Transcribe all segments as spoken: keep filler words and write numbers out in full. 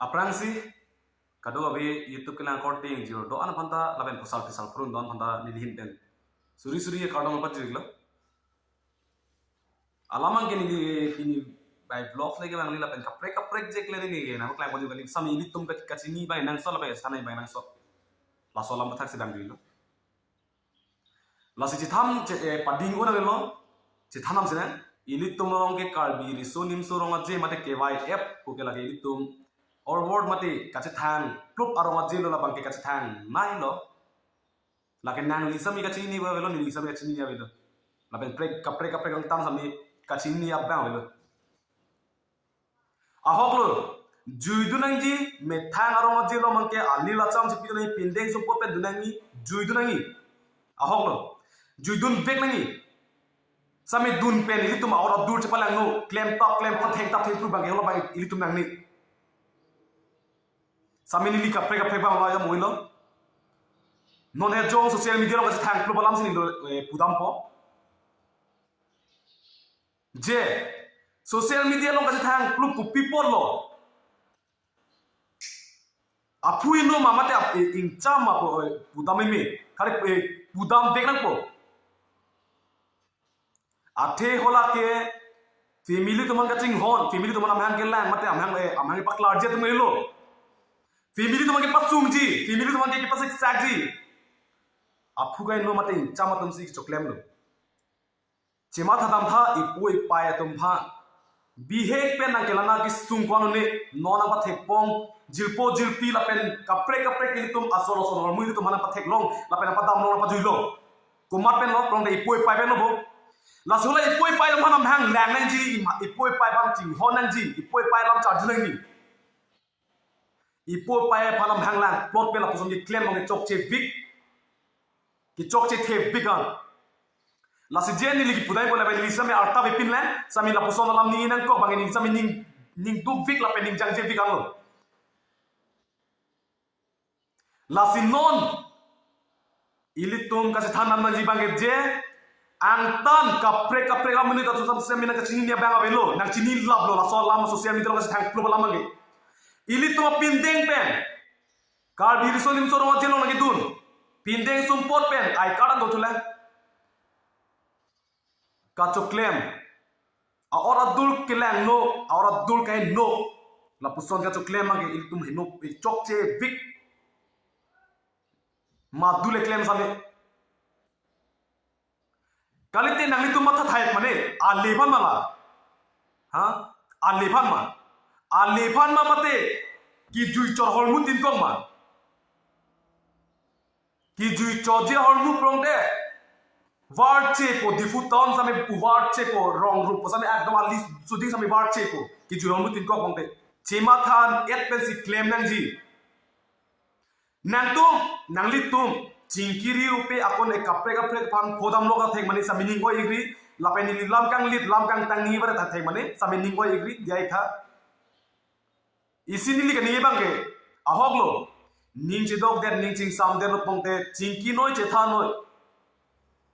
Aphrangsi kadokave YouTube kelang korte ingjir do-an aphanta lapen pusal pisal purun do-an aphanta nelihin pen suri suri kardom pajirlo. Alamang ke neli pini bai vlog lagi bang neli lapen kaprek kaprek jek le neli ke nang klang pajir kali sami ilitum ke kachini bang nangso lapen sanai bang nangso. Laso alam pathak sedang dilo. Lasi chetham che, eh, pading unang lo. Chethanam sene. Ilitum along ke Karbi Riso Nimso Rong Aje mate K Y F pu ke lake ilitum or word mate kachethang plup arong aje lo labang ke kachethangnei lo. Lake nangli sami kachini avelo, neli sami kachini avelo. Lapen prek kaprek kaprek angtan sami kachini abang avelo. Ahok lo, juidun nangji, methang arong aje lo mangke, ali lacham si pidun nangji, pindeng sumpot pen dun nangji, juidun nangji. Ahok lo, juidun vek nangji. Sami dun pen ilitum aor adur chepalangno, klem tap klem tap theng tap theng pru bang ke holo bang ilitum nangne. Sami neli kaprek kaprek bang lo ya muilo. Non he jong social media along kachethang plup alam si neli, eh, pudampo. Je, social media along kachethang plup kopi apotlo. Aphu inut ma mate ap, eh, ingcham ma pu, eh, pudam ime. Kare, eh, pudam vek nangpo. Athe hala ke family atum aphan kachinghon, family atum aphan amahang kelang mate amahang, eh, amahang paklar je atum lo. Family atum aphan kepachungji, family atum aphan kepasik sakji. Aphu ke inut mate ingcham atum si choklemlo. Chematha damtha ipo ipai atum aphan. Bihek pen nangkelang kesung ko-an ne non nangpathekpon jirpo jirpi lapen kaprek kaprek ilitum asor asor hormu ilitum aphan nangpatheklong lapen nangpadamlong nangpajuilong. Komat pen lo, prong de ipo ipai pen lo bo. Laso la ipo ipai alam aphan amahang lang nangji, ima-, ipo ipai aphan chinghon nangji, ipo ipai alam charju nangji. Ipo ipai aphan amahang lang plot pen lapuson keklem abang kechokche vek. Kechokche thepik an. Lasi je neli kipudai bola pen neli sami arta vepin lang, sami lapuson alam ning nangkok abang neli sami ning, ning duk vek lapen ning jangje vek anlo. Lasi non ilitum kachethan nangji abang ke je angtan kaprek kaprek amonit atum sami nangkachinine abang avelo, nangchini laplo, laso alam social media along kachethang plup alam abang ke. Ilitum apindeng pen Karbi Riso Nimso Rong Aje along nangkedun. Pindeng sumpot pen I card an do chule. Kachoklem. Aor adur kelangno, aor adur kaheno. Lapuson kachoklem abang ke ilitum heno, eh, chokche vek. Madu le klem sami. Kalite nanglitum matha thai mane, ale aphan ma la. Ha? Ale aphan ma. Ale aphan ma mate, kejui chor hormu tin kong ma. Kejui chorji ahormu prong de. Varche po Diphu town sami pu varche po rong rup po sami ekdom ali suding sami varche po. Kejui hormu tin kong prong de. Chematha et pensi klem nangji. Nangtum, nanglitum, chingkiri upe akon e kaprek kaprek aphan phodamlo kathek mane sami ning oi igri, lapen neli lam kanglit, lam kangtang ning ibarat kathek mane sami ning oi igri, diai tha. Isi neli kaning abang ke, ahok lo, ning chedok det, ning chingsam det lo pongte, chingki noi chethan noi.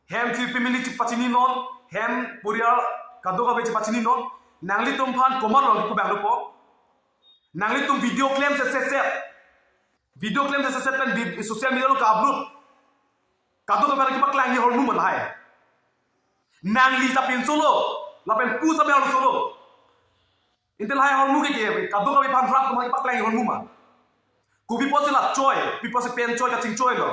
Hem thir pimili chipachini non, hem purial kadokave chipachini non, nanglitum aphan komat lo kipu bang lo po. Nanglitum video klem se se se. Video klem se se se pen vid-, social media along ka-upload. Kadokave aphan kepaklang ni hormu ma lahai. Nangli ta pinso lo, lapen pu sami hormu solo. Inte lahai hormu ke ke, kadokave aphan rak ma kepaklang ni hormu ma. Kopi pusi la choi, pi pusi pen choi kachingchoi lo.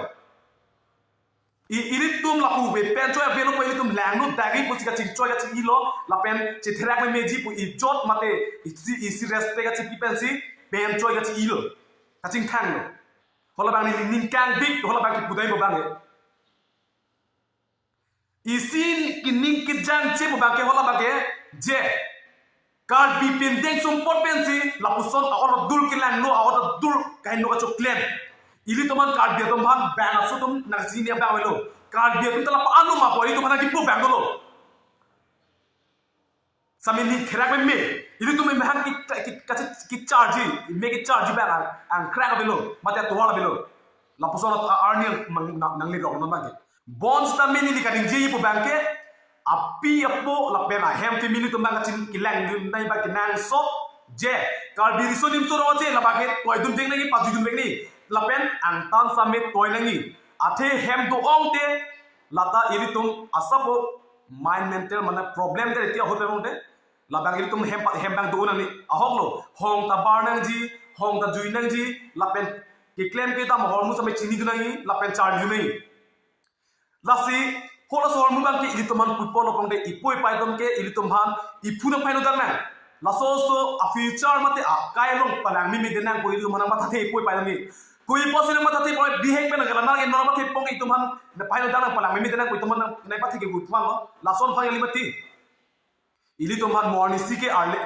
I, ilitum lapu ve pen choi avelo po ilitum langno dagi pusi kachingchoi kaching-ilo, lapen chetherak memeji pu ijot mate isi, isi respect kachipi pensi pen choi kaching-ilo. Kachingthanglo. Hala abang neli ning kangvik, hala abang kipudai abang ke. Isi kening kejangje abang ke hala abang ke, je. Karbi pindeng sumpot pensi, lapuson aor adur kelangno, aor adur kaheno kachoklem. Ilitum aphan Karbi atum aphan bang aso atum nangchini abang avelo. Karbi atum ta la pa-an lo ma po, ilitum aphan kipu bang lo. Sami ning therak meme. Ilitum meme han ki, ki, ki, ki, kecharji, me kecharji bang ang, angkrak avelo, mate atuar avelo. Lapuson a-, arni mang, nang, nangle rok non abang ke. Bonsitame neli kaningje pu abang ke, api apo lapen ahem family atum abang kachin kelang dun nai abang kenangsot, Je, Karbi Riso Nimso Rong Aje labangke toidun vek nangji, pajuidun vek nangji. Lapen angtan same toi nangji. Athe hem do-ong te, lata ilitum asap o mind mental mane problem te ti ahut pemong te. Labang ilitum hem pa-, hem bang do nangji. Ahok lo, hong ta bar nangji, hong ta jui nangji, lapen keklem kedam ahormu same chinidun nangji, lapen charlidun nangji. Lasi, halaso ahormu abangke ilitum aphan pu pulo pong te, ipo ipai atum ke ilitum aphan iphu nangphainodang nang. Laso so a future mate akai along palangmeme dei nang pu ilitum aphan nangpathathe ipo ipai atum ke. Kopi apotsi nangpathathe pu bihek pen nang kalang nang, non nangpathe pong itum aphan nangphainodang nang, palangmeme dei nang pu itum aphan nang, nangpathe ke pu pulo. Lason aphan kali mati. Ilitum aphan mo arnisi ke arle,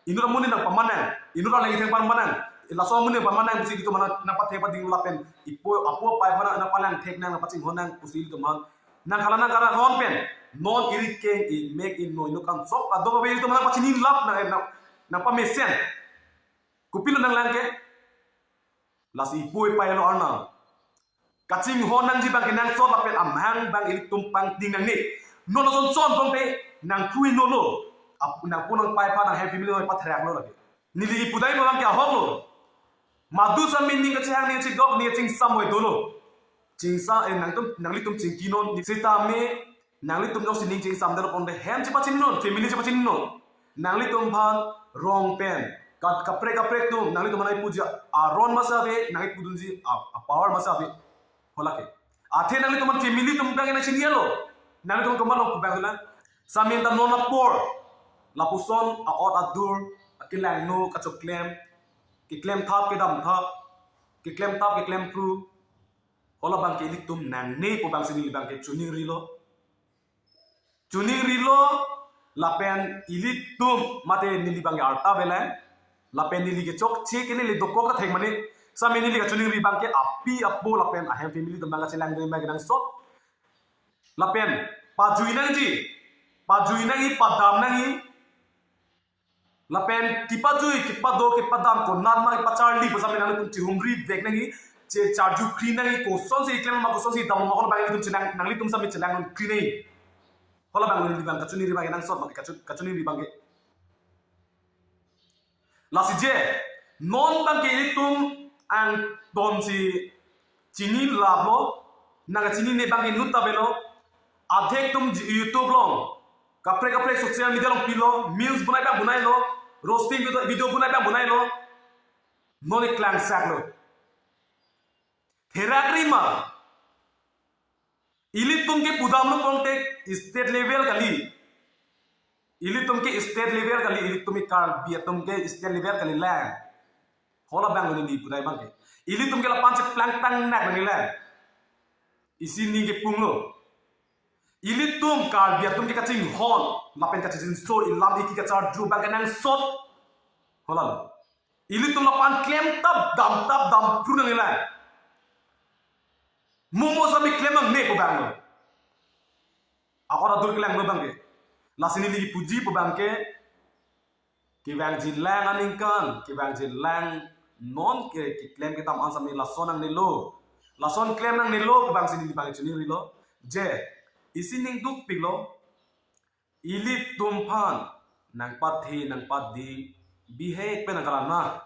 inut amonit nangpaman nang, inut arleng itheng paman nang, laso amonit paman nang pusi ilitum aphan nangpathe pading lapen ipo apo apai aphan nangpalang thek nang, nangpachinghon nang pusi ilitum aphan nang kalang nang kalang hon pen, non iri keng imek inno inut kangsok kadokave ilitum aphan nangpachini lap nang, nang, nangpamesen. Kopilo nanglang ke? Lasi ipo ipai lo arnam. Kachinghon nangji abangke nangsot lapen amahang abang ilitum pangting nangne. Non ason son pong te nangphui nolo. Ap-, nangpo nangpai aphan nang hem family aphan patherak lo lake. Neli ipu dai abangke ahok lo. Madu sami ning kachehang ning chidok ning chingsam hoi dolo. Chingsa, eh, nangtum, nanglitum chingki non. Sitame nanglitum jongsi ning chingsam dolo pon te hem chepachini non, family chepachini non. Nanglitum aphan rong pen, ka-, kaprek kaprek atum, nanglitum aphan ipuji aron masa ave, nang ipudunji a, a power masa ave. Hala ke. Athe nanglitum aphan family atum abang nangchini lo. Nanglitum komat along pu abang la. Samin ta non apor. Lapuson a-ot adur, akelangno kachoklem, keklem thap kedam thap, keklem thap keklem phru. Hala abangke ilitum nangne pu abangsi neli abangke choningrilo. Choningrilo lapen ilitum mate neli abangke arta avelang. Lapen neli kechokche ke neli dokok ta thek mane. Sami neli kachoningri abangke api apo lapen ahem family atum abang kachelangdun abangke nangsot. Lapen pajui nangji, pajui nangji, padam nangji. Lapen kepajui, kepado, kepadam, konat ma kepacharli pu sami nanglitum chihumri vek nangji, che charju kri nangji, kosonsi klem ma kosonsi dam ma hala abang ilitum chenang, nanglitum sami chenangkri nangji. Hala abang neli abang kachoningri abang nangsot ma kacho-, kachoningri abangke. Lasi je, non abangke ilitum angtonsi chini lap lo, nangchinine abangke inut ta avelo, adhek atum ji-, YouTube along, kaprek kaprek social media along pilo, memes bonai abang bonailo, roasting video, video bonai abang bonailo, non keklangsak lo. Therak rima. Ilitum ke pudam lo pon te state level kali. Ilitum ke state level kali, ilitum ke Karbi atum ke state level kali lang. Hala abang neli pu dai abangke. Ilitum ke lapu-an cheplangtang nang neli lang. Isi ning kepung lo. Ilitum Karbi atum ke kachinghon, lapen kachijinso, ilam iki kacharju abangke nangsot. Hala lo. Ilitum lapu-an klem thap, dam thap, dam phru nang neli lang. Mo mo sami klem nangne pu abang lo. A-ot adur kelangno abangke. Lasi neli puji pu abangke. Kevangji lang aningkan, kevangji lang non ke, keklem kedam an sami lason nangnelo. Lason klem nangnelo pu abangsi neli abangke choningrilo. Je, isi ning dukpik lo. Ilitum aphan nangpathe nangpading bihek pen nangkalang nang.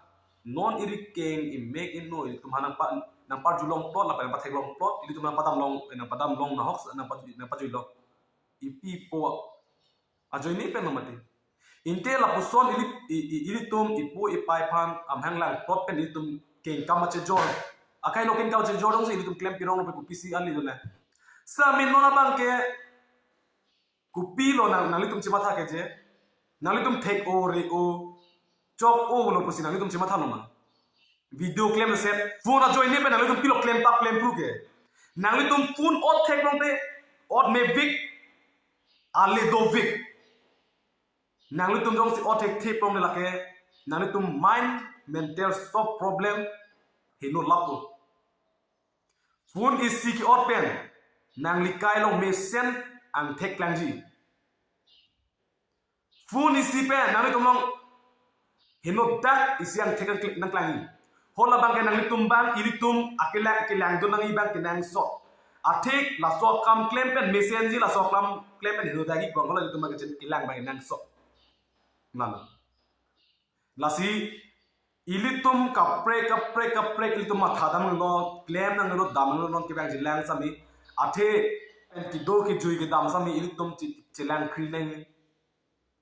Non iri keng imek inno ilitum aphan nangpa-, nangparju longplot lapen nangpathek longplot, ilitum nangpadam long, eh, nangpadam long nahok nangpa-, nangpajui long. Ipi ipo ajoine pen lo mati. Ante lapuson ili, i, i, ilitum ipo ipai aphan amahang langplot pen ilitum kengkam achejor. Akai lo kengkam achejor dong si ilitum klem pirong lo pe kopisi ali dona. Sami non abangke kopilo nang, nanglitum chematha ke je. Nanglitum thek-o, re-o, chok-o lo pusi nanglitum chematha lo ma. Video klem set. Phone ajoine pen nanglitum pilo klem thap klem phru ke. Nanglitum phone ot thek long te, ot mevik, ale dovik. Nanglitum jongsi ot thekthe pon lake, nanglitum mind, mental, sob problem heno lapu. Phone isi ke-ot pen nanglikai along mesen angthek klangji. Phone isi pen nanglitum along heno dak isi angthek nang-, nangklangji. Hala abangke nanglitum abang ilitum akelang kelangdun nangji abangke nangsot. Athik laso akam klem pen mesenji, laso akam klem pen heno dak-ik abang hala ilitum abangke chen kelang abangke nangsot. Nana. Lasi ilitum kaprek kaprek kaprek ilitum matha damlo, klem nanglo, damlo, non kevang jilang sami. Athe pen kedo kejui kedam sami ilitum che-, chelang kri nang.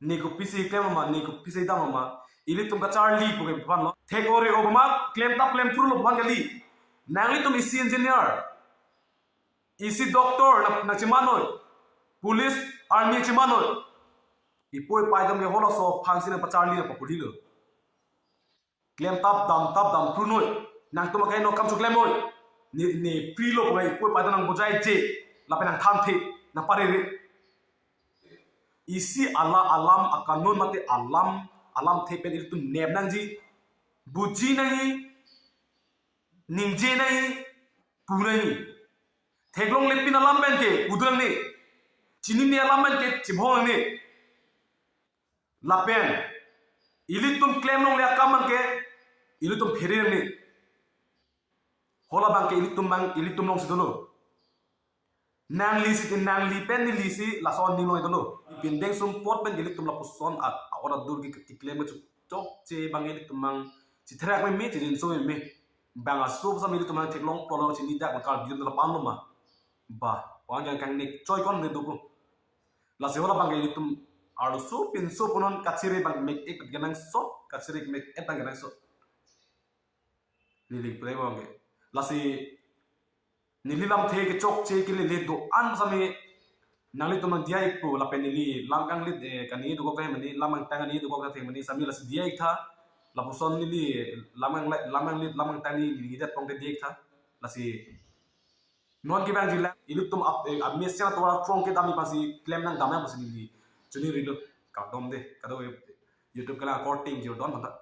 Ne kopisi klem ma, ne kopisi dam ma. Ilitum kacharli pu ke aphanlo. Thek ore o ma, klem tap klem phrulo aphan kali. Nanglitum isi engineer, isi doctor nang, nangcheman noi. Police, army cheman noi. Ipo ipai atum ke halaso aphansi nangpacharli nangpakulilo. Klem tap dam tap dam phru noi. Nangtum akai no kam su klem noi. Ne, ne free lo pai ipo ipai atum nangbojaije. Lapen nangthanthe, nangparere. Isi ala alam akanun mate alam, alamthe pen ilitum nep nangji. Buji nangji. Ningje nangji. Pu nangji. Theklonglepin alam pen ke pudun nangne. Chinine alam pen ke chibhong nangne. Lapen ilitum klem longle akam abang ke ilitum phere nangne. Hala abang ke ilitum abang, ilitum alongsi dolo. Nangli si, nangli pen nelisi lason ning along dolo. Pindeng sumpot pen ilitum lapuson a, a-ora dur ke keklem ke chok, chokche abang ilitum abang chitherak meme, chijinso meme. Bang aso sami ilitum abang theklong plolong chinidak abang kal biun lapan lo ma. Ba, wang yang kang nek choi kon ne duku. Lasi hala abang ke ilitum arloso pinso punon kachiri abang mek-ek kenangsot, kachiri mek-et abang kenangsot. Neli pulai abang ke. Lasi neli lamthe kechokche kelele do-an sami nanglitum nang diya-ikpo lapen neli lam kanglit, eh, kani dokok tha mane, lam angtang kani dokok tha mane sami lasi diya-iktha. Lapuson neli lam kanglit, lam kanglit, lam angtang neli ningjedet pon ke diya-iktha. Lasi non kevang jilang ilitum ap, eh, amesen atum arong kedam aphansi klem nangdam nang aphansi neli choningri lo, kardom de, kado, eh, YouTube kelang korting jirdon mantha.